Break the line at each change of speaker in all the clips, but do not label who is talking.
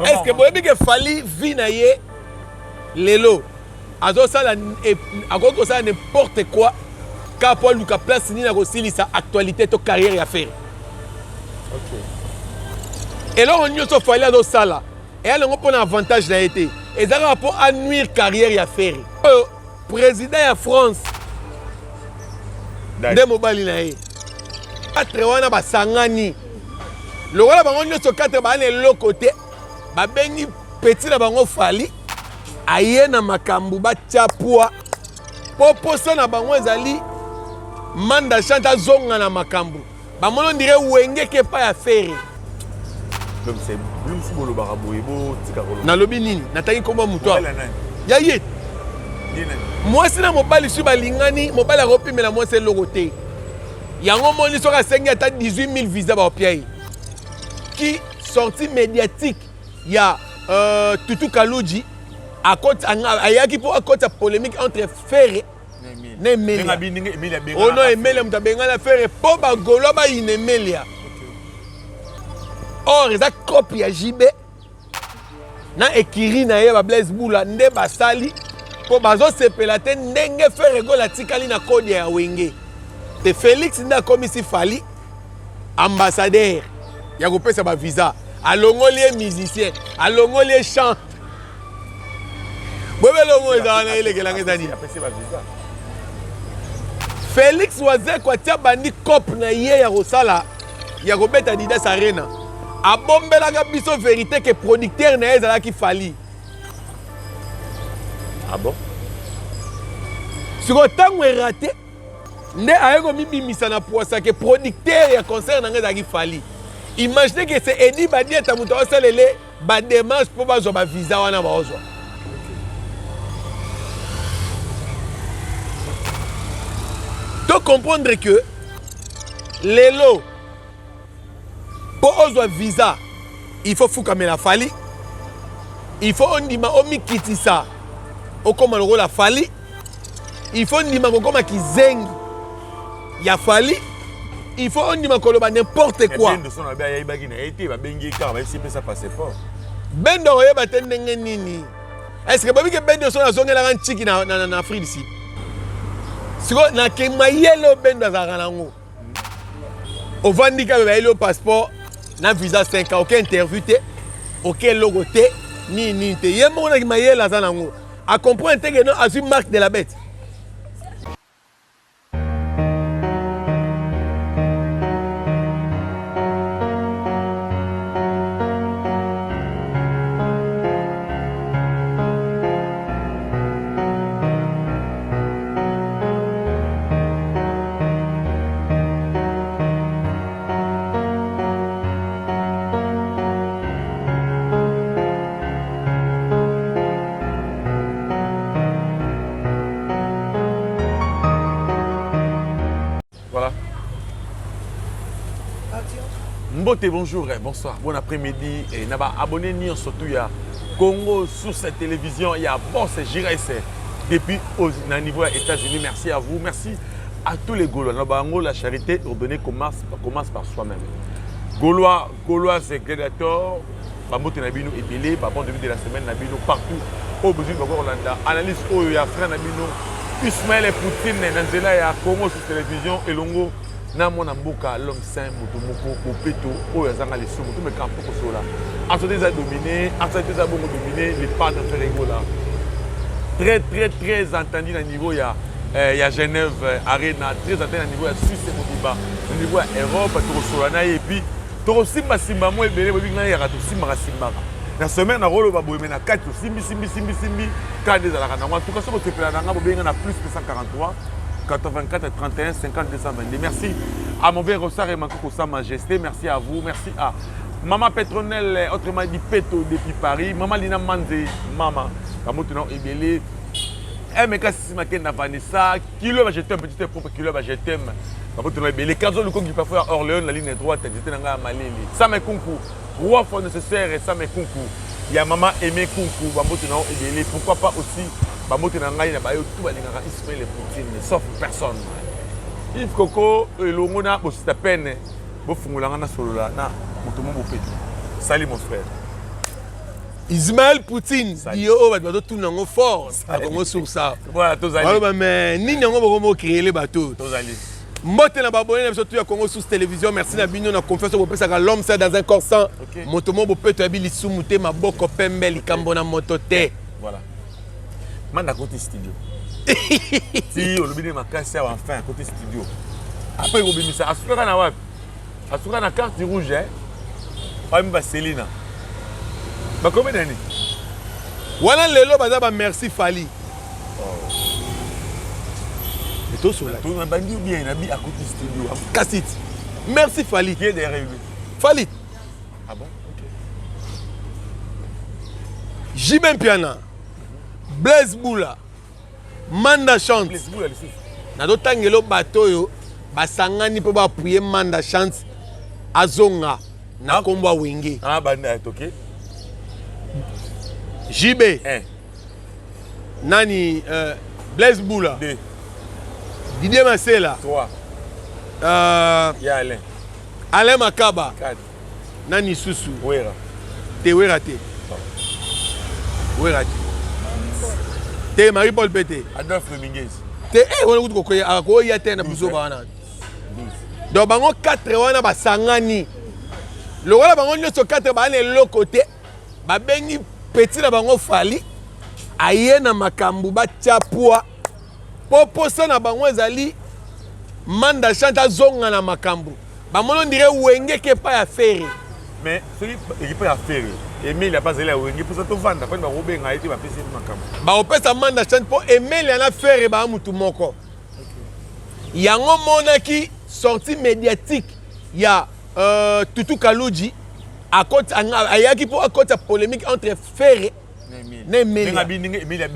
Est ce que boyebi ke Fally vie na ye lelo azosala akoki kosala n'importe quoi kaka mpo aluka place nini akosilisa actualité to carrière ya Ferre. Okay. Eloko nyonso Fally azosala eya nango mpo na avantage na ye te, eza kaka mpo anuire carrière ya Ferre. Oyo président ya France nde mobali na ye. 4 wana basangani lokola bango nyonso 4 baa na eloko te, babengi petit na bango Fally aye na makambo batya poids mpo posa na bango ezali Manda Chante azonga na makambo bamoni ondire wenge ke epai ya Ferre. Nalobi nini? Natangi nkombo ya moto ya ye mwasi na mobali soki balingani, mobali akopimela mwasi eloko te. Yango omoni soki asengi ata 18000 visa baopia ye. Ki sortie médiatique ya Tutu Kaluji ayaki mpo akota polémique entre Ferre na Emelia. Ono Emelia moto abengana Ferre mpo bagaulois bayina Emelia. Or eza copie ya JB na ekiri na ye ba Blaise Bula nde basali mpo bazosepela te ndenge Ferre Gola atikali na kode ya Wenge. Te Felix nde akomisi Fally ambassadeur ya kopesa ba visa, alongoli ye musicien, alongoli ye chante. Boyebi elongo ezala na elekelanga eza nini? Felix Wazekwa atia bandi cope na ye ya kosala ya kobeta Adidas Arena, abombelaka biso vérité ke producteur na ye ezalaki Fally.
Ah bon?
Sikoyo ntango erate nde aye komibimisa na poisa ke producteur ya concert na ngai ezalaki Fally. Imaginez que c'est Edi Badiata moto aosalele ba démarche mpo bazwa ba visa wana baozwa. To comprendre que lelo mpo ozwa visa il faut fukamela Fally, il faut ondima omikitisa okoma lokola Fally, il faut ondima kokoma kizengi ya Fally, il faut ondima koloba n'importe quoi. Bendo akoyeba te ndenge nini. Est-ce que boyebi ke Bendo so nazongelaka ntiki na, na, na, na Afrique du Sud? Sikoyo na mayele oyo Bendo azalaka nango, ovandi kaka bayeli yo passeport na visa 5 ans, oke interview te, oke eloko te, nini nini te. Ye moko na mayele aza nango, a comprendre te ke non azwi marque de la bête.
Voilà. Mbote, bonjour, bonsoir, bon après-midi. Et naba abonné ni surtout ya Congo sur cette télévision, il y a Boss Giresse depuis au niveau des États-Unis. Merci à vous, merci à tous les Gaulois. Naba la charité ordonnée commence, commence par soi-même. Gaulois, Gaulois et gladiateurs, bambote na bino ebele, ba bon début de la semaine na bino partout. Oyo bozwi bako kolanda analyse oyo ya frère na bino Ismaël Poutine na nzela ya Congo sur télévision elongo na mwana mboka l'homme saint moto moko bopeto oyo azanga lisumu tomeka mpo kosola actualité eza dominé, actualité eza bongo dominé le padre Ferre Gola très très très entendu na niveau ya ya Genève Arena, très entendu na niveau ya Suisse mobimba, na niveau ya Europe. Tokosola na ye et puis tokosimba simba mo ebele. Boyebi ngai yaka tosimbaka simbaka na semaine nakoloba boye, me na kati tosimbi simbi simbi simbi kaka nde ezalaka nango. En tout cas soki bosepela na nga, bobenga na plus 243 84 31 50 222. Merci à mon vieux Rossard et Makoko, Sa Majesté. Merci à vous. Merci à Maman Petronelle, autrement dit Peto depuis Paris. Maman Lina Manze, Maman. Kamoto na ebele. MK Sisi Makenda Vanessa. Kilo, je t'aime, petit propre kilo, je t'aime. Kamoto na ebele. Kazo Lukongi, parfois Orléans, la ligne droite, j'étais dans Malili. Sam Kunku, roi fois nécessaire, et Sam Kunku. Il y a Maman Aimé Kunku, Bamoto na ebele. Pourquoi pas aussi Bamoto na ngai na bayo tout balingaka Ismaël et Poutine, sauf personne. Yves Coco elongo na bosita pene bofungolanga na solola na moto mo bopeto. Salut mon frère.
Ismaël Poutine yo oyo bato bazotuna yango fort na Congo source awa.
Voilà, tozali.
Baloba mais nini yango bokomo créer bato oyo?
Tozali.
Mbote na babone na biso tout ya Congo Source Télévision. Merci na bino na confiance bopesaka l'homme ça dans un corps sans.
Okay.
Moto mo bopeto ya bilisumu te maboko pembe likambo na moto te.
Voilà. Manda côté studio. Ti olobi nde makasi awa enfin côté studio. Après kobimisa asukaka na wapi? Asuka na carte rouge hein. Oyo ba Selina. Bakomi nani?
Wana lelo baza ba merci Fally.
Oh.
Tosola.
To bandi bien na bi akoti studio.
Kasi merci Fally.
Qui est derrière lui?
Fally.
Ah bon? OK.
JB Mpiana. Blaise Bula. Manda Chante. Nazotangela bato oyo basangani mpo ba-appuyer Manda Chante azonga na nkombo ya Wenge.
Ah, banda toke.
JB.
Eh.
Nani Blaise Bula.
2.
Didier Masela.
3. Ya Alain.
Alain Makaba.
4.
Nani susu.
Wera.
Te Wera te. Wera te. Te Marie Paul pe te.
Adolphe Dominguez.
Te eh wana kutu kokoya akoya te na buzoba wana. Donc bango 4 wana basangani. Lokola bango nyonso 4 baa na eloko te, babengi petit na bango Fally aye na makambo batia poids po posa na bango ezali Manda Chante azonga na makambo. Bamoni on dirait Wenge ke epai ya Ferre.
Mais soki ekipe ya Ferre, Emelia mpe azali ya Wenge, mposa tovanda mpani bakobenga ye te, bapesi ye makambo.
Bakopesa Manda Chante mpo Emelia na Ferre baa mutu moko. Yango monaki sortie médiatique ya Tutu Kaluji ayaki mpo akota polémique entre Ferre na Emelia.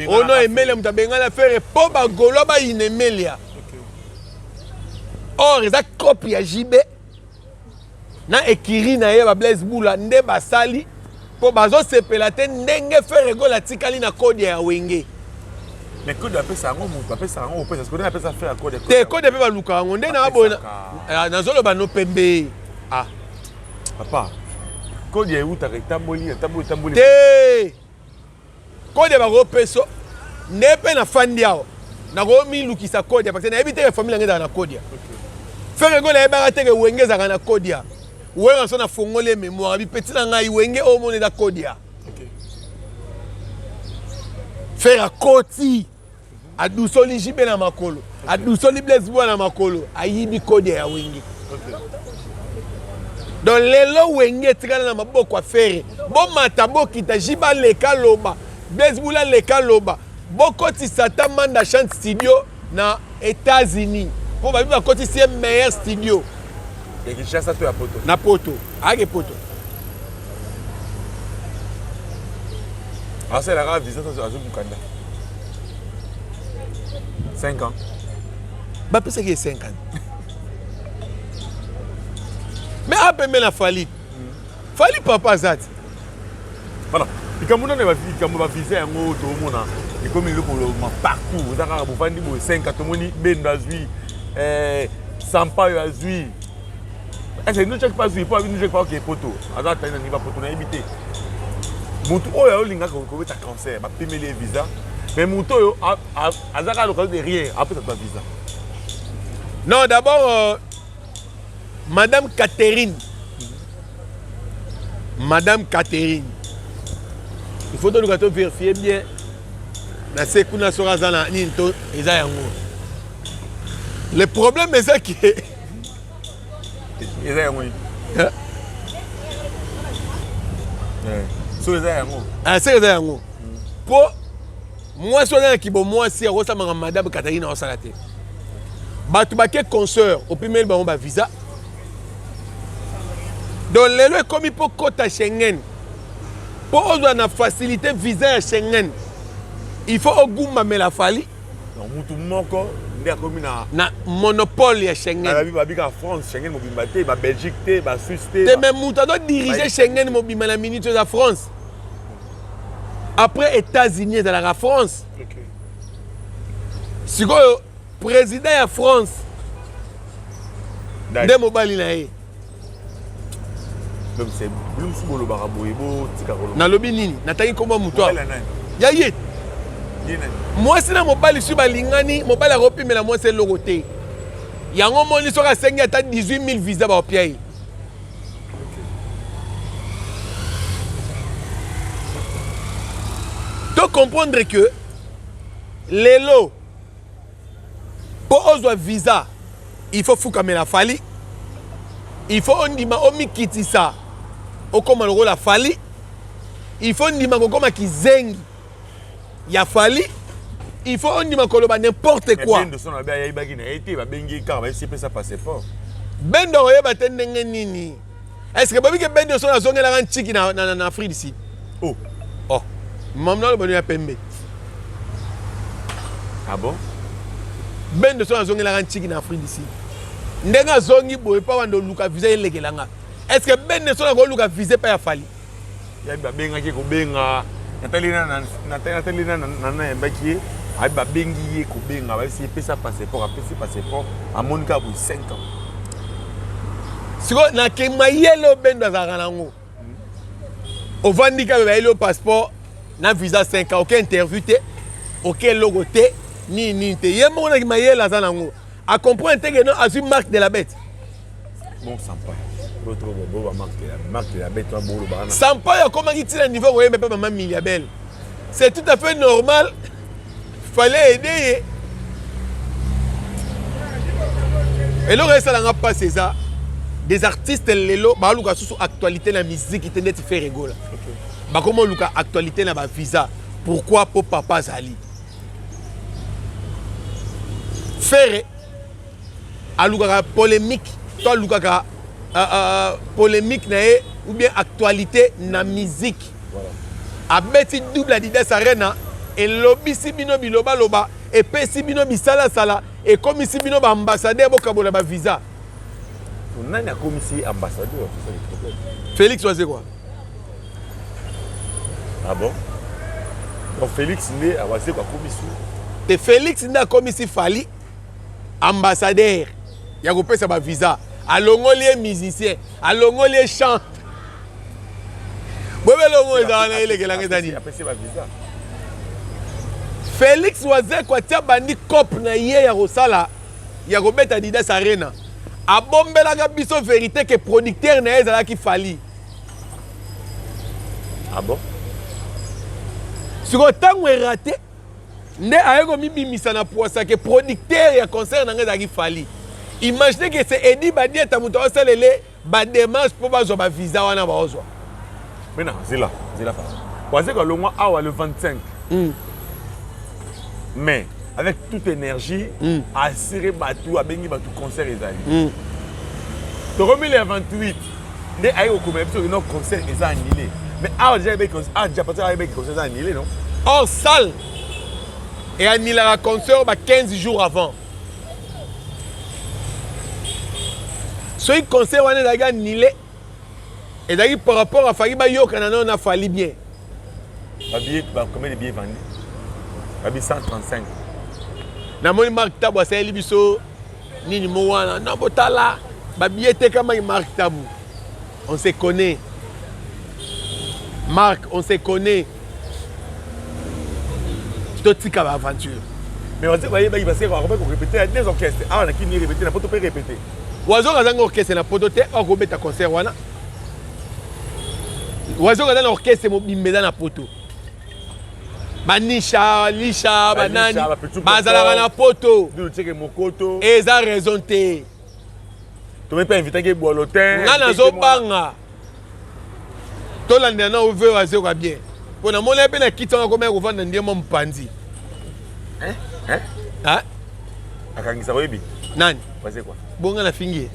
Ono Emelia moto abengana Ferre mpo bagaulois bayina Emelia. Or eza copie ya JB na ekiri na ye ba Blaise Bula nde basali mpo bazosepela te ndenge Ferre Gola atikali na kode ya Wenge.
Mais code apesa yango moto apesa yango opesa sikoyo apesa Ferre code.
Te code mpe baluka yango nde na boye nazoloba no pembe.
Ah papa, code ya eutaka etamboli etamboli etamboli.
Te code bakopesa nde mpe nafandi awa nakomilukisa code parce que nayebi te ke famille yango ezalaka na code. Ferre Gola ayebaka te ke Wenge ezalaka na code. Wenge so nafongoli ye mémoire bipeti na ngai Wenge oyo omona eza code. Ferre akoti adusoli JB na makolo, adusoli Blaise Bula na makolo, ayibi code ya Wenge. Donc lelo Wenge etikala na maboko ya Ferre. Bomata bokita, JB aleka loba, Blaise Bula aleka loba, bokotisa ata Manda Chante studio na États-Unis mpo babi bakotisi ye meilleur studio
ya Kinshasa to ya Poto.
Na Poto, ayaki Poto.
Asalaka visa azwi mokanda 5 ans.
Bapesaki ye 5 ans. Mais apembe na Fally. Fally papa aza te.
Voilà. Likambo nano likambo bavisa yango toomona ekomi eloko ma partout eza kaka bovandi boye 5 tomoni Bendo azwi Sampayo azwi ese Nujek mpe azwi mpo Nujek mpe aoke poto aza tali na niva poto nayebi te motu oyo aolingaka kobeta concert bapimeli ye visa mais motu oyo aza kaka l'occasion de rien apesa ba visa.
Non, d'abord Madame Catherine, Madame Catherine, il faut toluka to vérifier bien na se kuna soki aza na nini to eza yango. Le problème eza ke
eza yango nini so eza yango.
Seke eza yango mpo mwasi wana na kibo mwasi akosamaka Madame Catherine aosala te. Bato bake concert opimeli bango bavisa. Donc lelo ekomi mpo kota Schengen, mpo ozwa na facilité visa ya Schengen, il faut ogumbamela Fally.
Donc mutu moko nde akomi na
na monopole ya Schengen.
Babika France Schengen mobimba te, ba Belgique te, ba Suisse te.
Te, mais mutu azodirige Schengen mobimba na minute eza France. Après États-Unis ezalaka France. Sikoyo président ya France nde mobali na ye.
Donc c'est bino mosusu bolobaka boye botika koloba.
Nalobi nini? Natangi nkombo moto
awa.
Ya ye. Mwasi na mobali soki balingani, mobali akopimela mwasi eloko te. Yango omoni soki asengi ata 18 000 visa baopia ye. To comprendre que lelo mpo ozwa visa il faut fukamela Fally, il faut ondima omikitisa okoma lokola Fally, il faut ondima kokoma kizengi ya Fally, il faut ondima koloba n'importe quoi.
Bendo sona ba ayebaki na ye te, babengi kaka bayesi pesa passeport.
Bendo akoyeba te ndenge nini? Est-ce que boyebi ke Bendo sona azongelaka ntiki na Afrique du Sud?
Oh.
Oh. Mamu nalo bano ya pembe.
Ah bon?
Bendo sona azongelaka ntiki na Afrique du Sud. Ndenge azongi boye pa wanda oluka visa elekela nga. Est-ce que Bendo sona akoluka visa epai ya Fally?
Ya babengaki kobenga natali na natali na nayambaki ye ayi babengi ye kobenga bayesi epesa passeport apesi passeport amoni kaka boye 5 ans.
Sikoyo na mayele oyo Bendo azalaka nango, ovandi kaka bayeli yo passeport na visa 5 ans, oke interview te, oke eloko te, nini nini te, ye moko na mayele aza nango acomprendre te ke non, azwi marque de la bête.
Bon, Sampa marque de la bête wana bolobaka na
Sampa oyo akomaki ntina niveau koyemba mpe mama Miliabel, c'est tout à fait normal, fallait aider ye. Eloko esalanga mpasi eza des artistes lelo baluka susu actualité na musique te, ndeti Ferre Gola bakoma oluka actualité na bavisa. Pourquoi? Po papa azali Ferre alukaka polémique to alukaka polémique na ye ou bien actualité na musique. Abeti double Adidas Arena, elobisi bino bilobaloba, epesi bino bisalasala, ekomisi bino baambassadeur, bokabola bavisa.
Nani akomisi ambassadeur? C'est ça le problème.
Félix Wazekwa.
Ah bon? Donc Félix nde Wazekwa akomisi?
Te, Félix nde akomisi Fally ambassadeur ya kopesa bavisa. Alongoli ye musicien, alongoli ye chante. Boyebi elongo ezala na elekelanga eza nini?
Apesi bavisa.
Félix Wazekwa atia bandi cope na ye ya kosala ya kobeta Adidas Arena, abombelaka biso vérité ke producteur na ye ezalaki Fally.
Ah bon?
Sikoyo ntango erate nde aye komibimisa na poisa ke producteur ya concert na ngai ezalaki Fally. Imagine ke c'est Edi Badiata moto aosalele badémarche mpo bazwa bavisa wana baozwa.
Maintenant, zela zela, pardon, Wazekwa alongwa awa le 25 mai avec toute énergie, assuré bato, abengi bato, concert ezali. Tokomi le 28 nde aye kokomela biso no concert eza annulé. Mais awa déjà ayebaki, awa déjà partir ayebaki concert eza annulé, non?
Or salle eannulaka concert ba 15 jours avant. Soki concert wana ezalaki annulé, ezalaki par rapport afaki bayokana nano na Fally bien.
Babillet ba, combien de billets vendus? Babi 135.
Namoni Mark Tabu asaleli biso nini mo wana na botala babillet etekamaki. Mark Tabu, on se connaît. Mark, on se connaît, totika baaventure.
Mais Wazekwa bayebaki parce que akoki korépéter ya deux orchestres awa na kini, répéter na poto mpe répéter.
Wazekwa azangi orchestre na poto te, akobeta concert wana. Wazekwa aza na orchestre mobimba eza na poto, banisha lisha banani bazalaka na poto.
Tieke mokoto.
Eza raison te.
Tomi mpe invitaki ebwalo te.
Nga nazobanga tolandela na ove Wazekwa bien, mpo namoni ye mpe na kiti wana komaya kovanda ndie mwa mopanzi.
Akangisa oyebi.
Nani?
Wazekwa.
Bonga nafingi ye,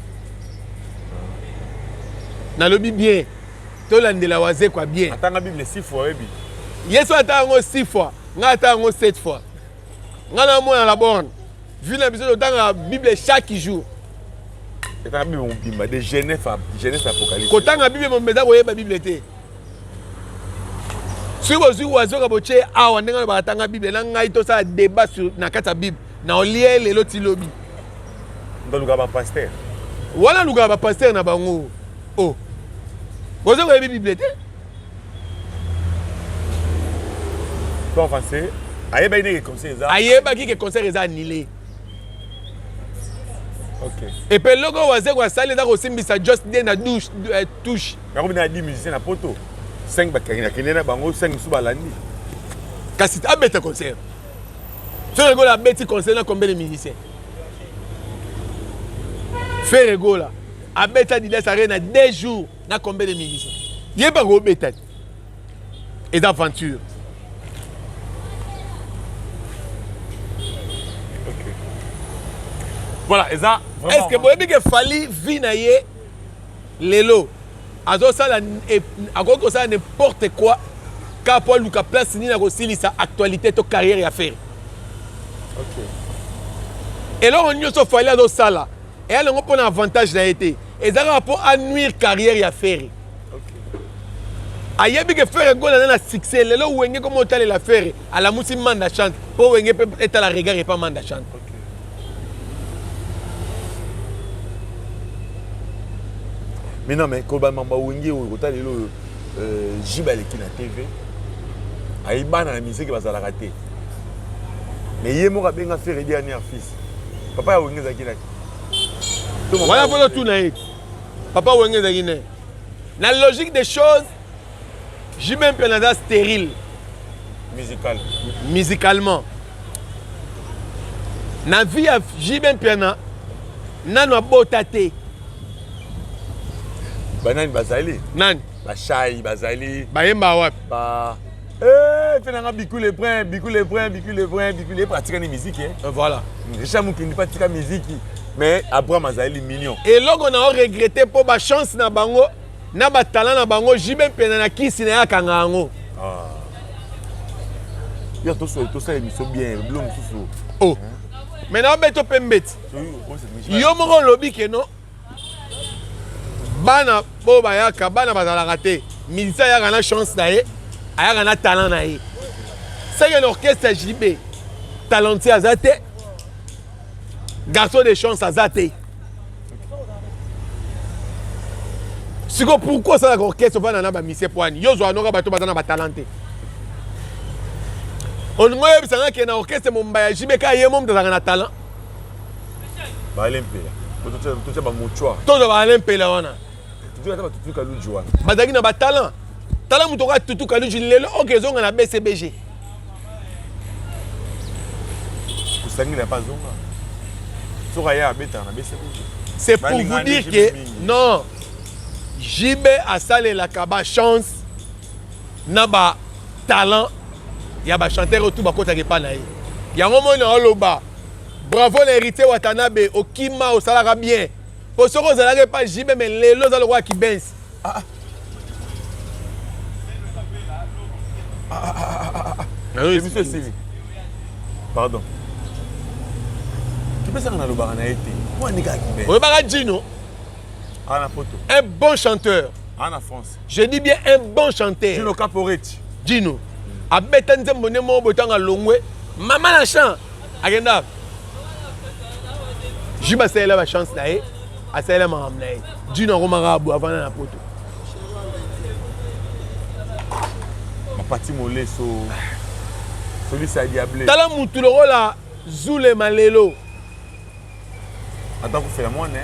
nalobi bien, tolandela Wazekwa bien.
Atanga Bible six fois, oyebi.
Ye so ata yango six fois, ngai ata yango sept fois. Ngai namona la borne vi na biso totangaka Bible chaque jour.
Etanga Bible mobimba de Genèse Apocalypse.
Kotanga Bible mobimba eza koyeba Bible te. Soki bozwi Wazekwa botie awa ndenge alobaka tanga Bible na ngai, tosala débat sur na kati ya Bible na olie lelo ti lobi.
Ndoluka bapasteur.
Wana alukaka bapasteur na bango. O oh. Bozo koyebi Bible te?
To avancer. Ayebaki ndenge concert eza.
Ayebaki ke concert eza annulé.
Ok.
Et puis eloko Wazekwa asali eza kosimbisa Just D na douche euh, touche.
Nakomi na 10 musiciens na poto. 5 bakende nakende na bango 5 mosusu balandi.
Kasi abeta concert. Ferre Gola abeti concert na combien de musiciens? Ferre Gola abeta Adidas Arena 2 jours na combien de musiciens? Ye mpe akobeta te. Eza aventure.
Okay. Voilà, eza
Est-ce que boyebi ke Fally vie na ye lelo azosala akoki kosala n'importe quoi kaka mpo aluka place nini akosilisa actualité to carrière ya Ferre.
Okay.
Eloko nyonso Fally azosala eya nango mpo na avantage na ye te, eza kaka mpo anuire carrière ya Ferre.
Okay.
Ayebi ke Ferre Gola aza na succès lelo Wenge koma otalela Ferre alamusi Manda Chante mpo Wenge mpe etala regard epa Manda Chante.
Okay. Mais non, mais koloba mambo ya Wenge oyo kotala lelo oyo euh, JB aleki na TV ayi bana na musique bazalaka te mais ye moko abenga Ferre dernier fils papa ya Wenge ezalaki nani?
Wana mpo totuna ye papa Wenge ezalaki nani? Na logique des choses JB Mpiana aza stérile
musical
musicalement na vie ya JB Mpiana nanu abota te.
Banani bazali?
Nani?
Bashai bazali.
Bayemba wapi?
Ba Eh, fait nanga Bikou le Brun, Bikou le Brun, Bikou le Brun, Bikou le Brun, atikani musique eh.
Voilà.
Richard Mukindi pa tika musique mais Abraham azali mignon.
Eloko na o regretter po ba chance na bango na ba talent na bango JB Mpiana na kisi na ye akanga yango.
Ah. Yo tosala tosala émission bien, bilo mosusu.
Oh. Mais na obeto pe mbeti. Yo moko olobi ke non bana oyo bayaka bana bazalaka te musicien ayaka na chance na ye ayaka na talent na ye seke na orchestre ya JB talentier aza te garçon de chance aza te siko pourquoi osalaka orchestre ofanda na bamisie poani yo ozwa noka bato baza na batalent te olingi oyebisa nga ke na orchestre momba ya JB ka ye mo moto azalaka na talent
Baalain Mpela. Totya ba mouchoir.
Tozwa ba Alain Mpela wana.
Totya ata ba Tutu Kaluji wana.
Bazalaki na ba talent. Tala moto oka Tutu Kaluji lelo oke ezonga na BCBG.
Kusangila pa zonga. Soki aya abetaka na BCBG.
C'est pour vous dire que non JB asalelaka ba chance na ba talent ya ba chanteur oyo tout bakotaka epa na ye. Yango moi na oloba bravo na Héritier Watanabe okima osalaka bien po soki ozalaka epa JB mais lelo oza lokola kibens.
Ah. Ah, ah, ah, ah. Émission esili. Pardon. Kipesaka nalobaka na ye te. Mwa nika kibens.
Oyebaka Djino?
Ah, na poto.
Un bon chanteur.
Ah, na France.
Je dis bien un bon chanteur.
Djino Caporetti.
Djino. Abeta nzembo nde moko boye ntango alongwe. Mama na chant. Akenda. Jibe asalela ba chance na ye. Asalela makambo na ye. Djino akomaka boye avanda na poto.
Mapati Moleso. Solisa ya Diable.
Tala mutu lokola Zulema lelo.
Ata kufela mwana.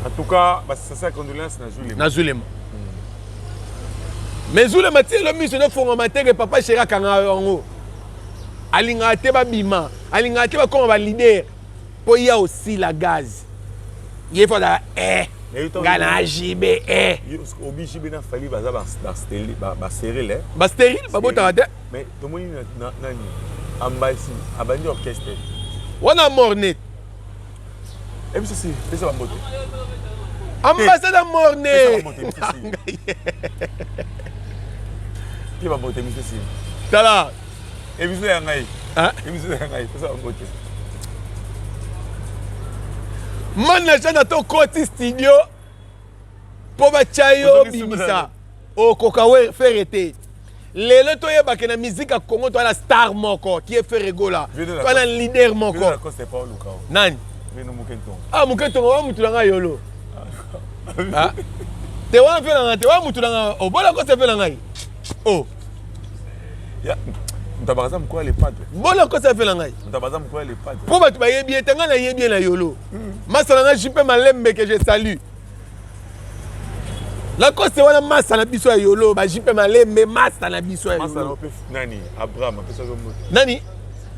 En tout cas, ba sincère condoléances na Zulema.
Na Zulema. Mais Zulema ti lelo miso ezofongwama te ke papa chéri akanga yango. Alingaka te babima, alingaka te bakoma ba leader mpo ye osila gaz. Ye fo azala eh nga na JB eh.
Obi JB na Fally baza ba ba stérile.
Ba stérile babotaka te.
Mais tomoni na nani Ambasi abandi orchestre.
Wana morne.
Et puis si, pesa ba mbote.
Ambassadeur morne.
Pesa ba mbote si. Pesa ba mbote monsieur si.
Tala.
Émission ya ngai. Hein? Émission ya ngai, pesa ba mbote.
Manager na to koti studio mpo batya yo bimisa okoka Ferre te lelo toyebake na musique ya Congo toza na star moko qui est Ferre Gola toza na leader moko nani ah Mukentongo wa mutu na ngai yolo ah. Te wana mpe na ngai te, wana mutu na ngai obola kosa mpe na ngai. Oh.
Ya moto aza mokolo ya le padre.
Bola kosa mpe na ngai.
Moto aza mokolo ya le padre.
Mpo bato bayebi ye te, ngai nayebi ye na yolo. Masa na ngai JP Malembe que je salue. Lacoste wana masa na biso ya yolo, ba JP Malembe masa na biso ya yolo.
Masa na pe nani? Abraham apesa yo mbote.
Nani?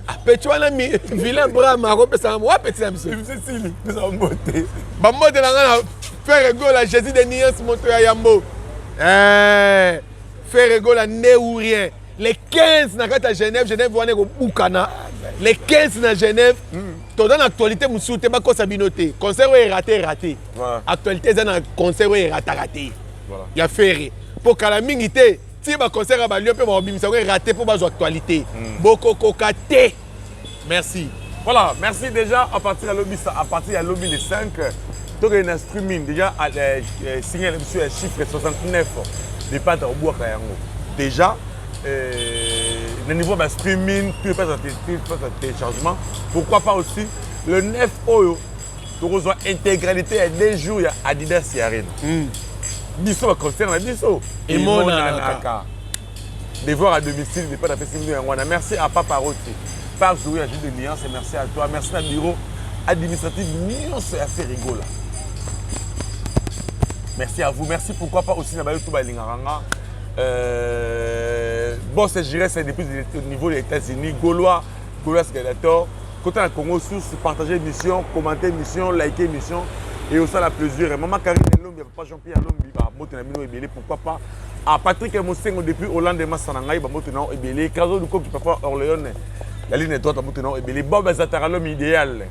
Apeti wana mi vilain Abraham akopesa wa peti na biso.
Cecile pesa mbote.
Ba mbote na ngai na Ferre Gola Jésus de Nuance moto ya yambo. Eh Ferre Gola nde ou rien. Le 15 na kati ya Genève, Genève wana ekobukana. Le 15 na Genève, toza na actualité mosusu te, bakosa bino te. Concert oyo eraté raté. Actualité eza na concert oyo erataka te. Ya Ferre. Po kala mingi te, ti ba concert ya ba Lyon mpe bakobimisa yango eraté mpo bazwa actualité. Bokokoka te. Merci.
Voilà, merci déjà à partir ya lobi à partir ya lobi le 5 tokende na streaming déjà signal biso ya chiffre 69 le padre obwaka yango déjà na niveau ba streaming tout passe à téléchargement, pourquoi pas aussi le 9 oyo tokozwa intégralité ya 2 jours ya Adidas ya Arena. Biso ba concert na biso
emonanaka.
Devoir à domicile de pas apesi bino yango wana. Merci à Papa Roti par jour ya Jules de Nuance, merci à toi, merci na bureau administratif nyonso ya Ferre Gola. Merci à vous, merci pourquoi pas aussi na bayo tout balingaka nga. Boss Jires depuis le niveau des États-Unis, Gaulois, Gaulois Gladiator, côté na Congo Source, partager émission, commenter émission, liker émission et au ça la plaisir. Maman Karine Lombi, papa Jean-Pierre Lombi, ba moto na bino ebele, pourquoi pas à Patrick Mosengo depuis Hollande Masana ngai, ba moto na ebele, Kazo Lukoki papa Orléans, la ligne droite ba moto na ebele, Bob Zatara l'homme idéal.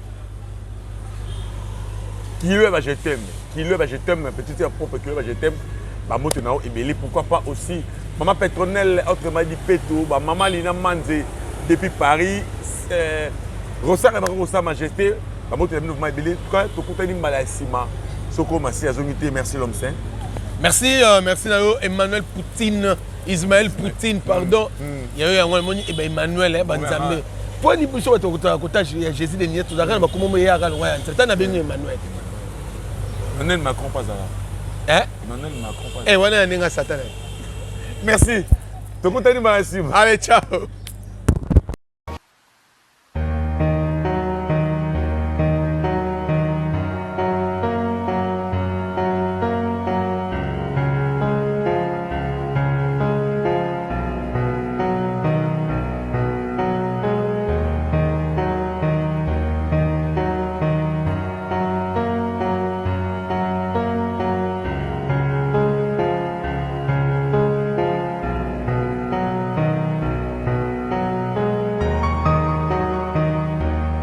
Kilo ba je t'aime, kilo ba je t'aime, petite sœur propre kilo ba je t'aime, ba moto na ebele, pourquoi pas aussi Maman Petronelle, autrement dit Peto, ba Maman Lina Manze depuis Paris, Rossard na Rossa Majesté, ba moto na bino vraiment ebele, en tout cas tokutani mbala ya nsima soko masi azongi te. Merci l'homme saint.
Merci, merci na yo Emmanuel Poutine, Ismaël Poutine, pardon. Ya yo yango namoni eh ben Emmanuel eh banzambe. Po ni biso bato kotala kota ya Jésus de Niet tozalaka na bakombo mo eyaka longwa ya nzambe. Tana bengi Emmanuel.
Emmanuel Macron pas là.
Eh?
Emmanuel Macron pas.
Eh wana ya ndenge Satan.
Merci. Tokutani mbala nsima.
Allez, ciao.